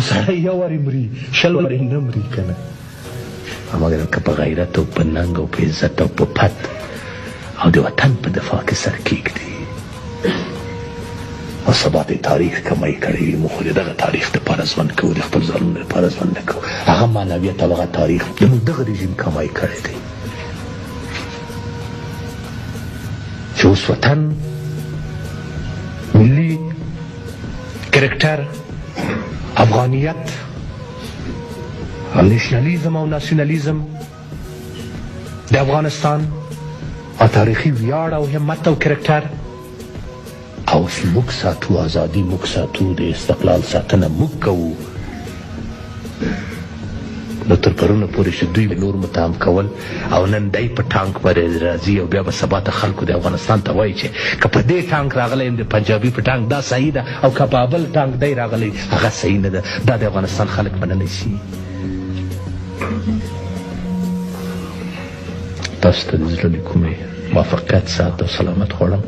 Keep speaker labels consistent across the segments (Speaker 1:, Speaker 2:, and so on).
Speaker 1: او سړی یو وارې مري، 20 وارې نه مري که نه. مګر که په غیرت او په ننګ او په عزت او په پت او د وطن په دفاع کې سر کېږدي او سبا د تاریخ کمی کړی وي، موږ خو د دغه تاریخ دپاره ژوند کوو، د خپل ځانونو لپاره ژوند نه کوو. هغه معنویت او هغه تاریخ زموږ دغه رژیم کمی کړی دی چې اوس وطن، ملي کرکټر، افغانیت او نشنلیزم او ناسیونالیزم د افغانستان او تاریخي ویاړ او همت او کرکټر اوس موږ ساتو، ازادي موږ ساتو، د استقلال ساتنه موږ کوو. نو تر پرونه پورې چې دوی نور متهم کول او نن دی په ټانک باندې راځي او بیا به سبا ته خلکو د افغانستان ته وایي چې که په دې ټانک راغلی یم د پنجابي په ټانک دا صحیح ده او که په بل ټانک دی راغلی هغه صحیح نه ده، دا د افغانستان خلک منلی شي؟ تاسو ته د زړه له کومې موفقیت، صحت او سلامت غواړم.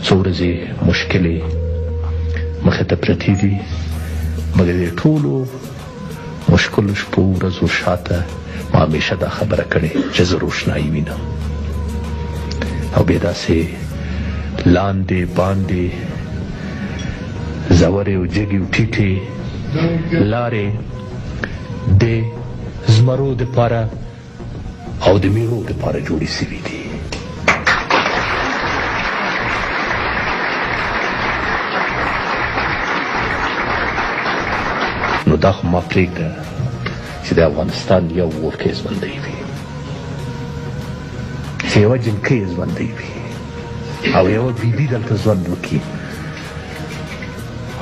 Speaker 1: څو ورځې مشکلې مخې ته پرتې دي، مګر د ټولو مشکلو شپو ورځو شاته ما همیشه دا خبره کړې چې زه روښنايي وینم او بیا داسې لاندې باندې ژورې او جګې او ټیټې لارې د زمرو دپاره او د میړو دپاره جوړې سوي دي. نو دا خو ما پرېږده چې د افغانستان یو وړوکی ژوندی وي، چې یوه جنکۍ ژوندۍ وي او یوه بیبي دلته ژوند وکړي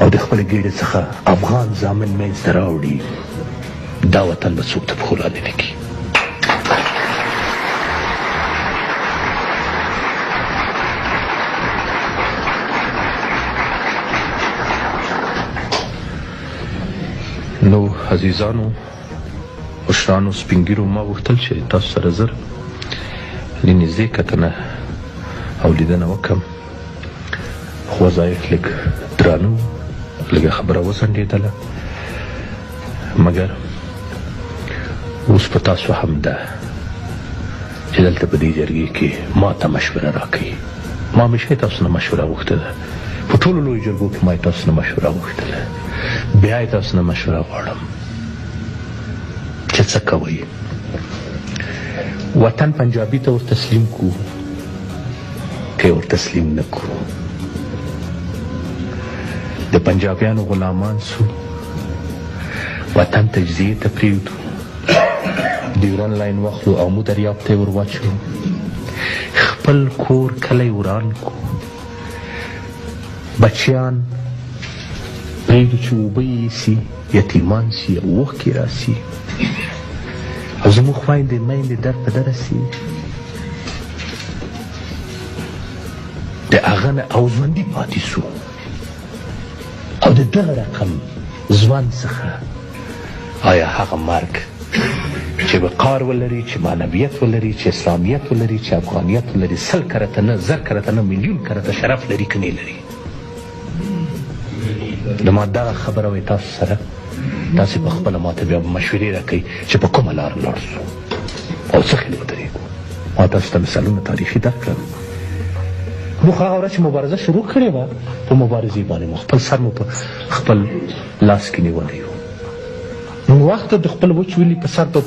Speaker 1: او د خپلې ګېډې څخه افغان زامن منځته راوړي، دا وطن به څوک تر پښو لاندې نه کړي. نو عزیزانو، مشرانو، سپینږیرو، ما غوښتل چې تاسو سره زر له نږدې کتنه او لیدنه وکړم، خو وظایف لږ درانه وو، لږه خبره وځنډېدله، مګر اوس په تاسو هم ده چې دلته په دې جرګې کې ما ته مشوره راکړئ. ما همیشه تاسو نه مشوره غوښته ده، په ټولو لویو جرګو کې ما تاسو نه مشوره غوښتله، بیا یې تاسو نه مشوره غواړم چې څه کوئ. وطن پنجابي ته ور تسلیم کو که ور تسلیم نه کو، د پنجابیانو غلامان سو، وطن تجزیې ته پرېږدو، ډیورن لاین واخلو او مو دریاب ته یې ور واچوو، خپل کور کلی وران کو، بچیان پرېږدو چې اوبه یې سي، یتیمان سي او اوښکې راسي او زموږ خویندې میندې در په دره سي، د هغه نه او ژوندي پاتې سو او د دغه رقم ژوند څخه آیا هغه مرګ چې وقار ولري، چې معنویت ولري، چې اسلامیت ولري، چې افغانیت ولري، 100 کرته نه، 1000 کرته نه، میلیون کرته شرف لري که نه لري؟ نو ما دغه خبره وایي تاسو سره، تاسې په خپله ماته بیا مشورې راکوئ چې په کومه لار لاړ سو او څه خیل ودرېږو. ما تاسو ته مثالونه تاریخي درکړل. موږ هغه ورځ چې مبارزه شروع کړې وه، په مبارزې باندې مو خپل سر مو په خپل لاس کې نیولی و. موږ وخت د خپل وچ وینې په سر په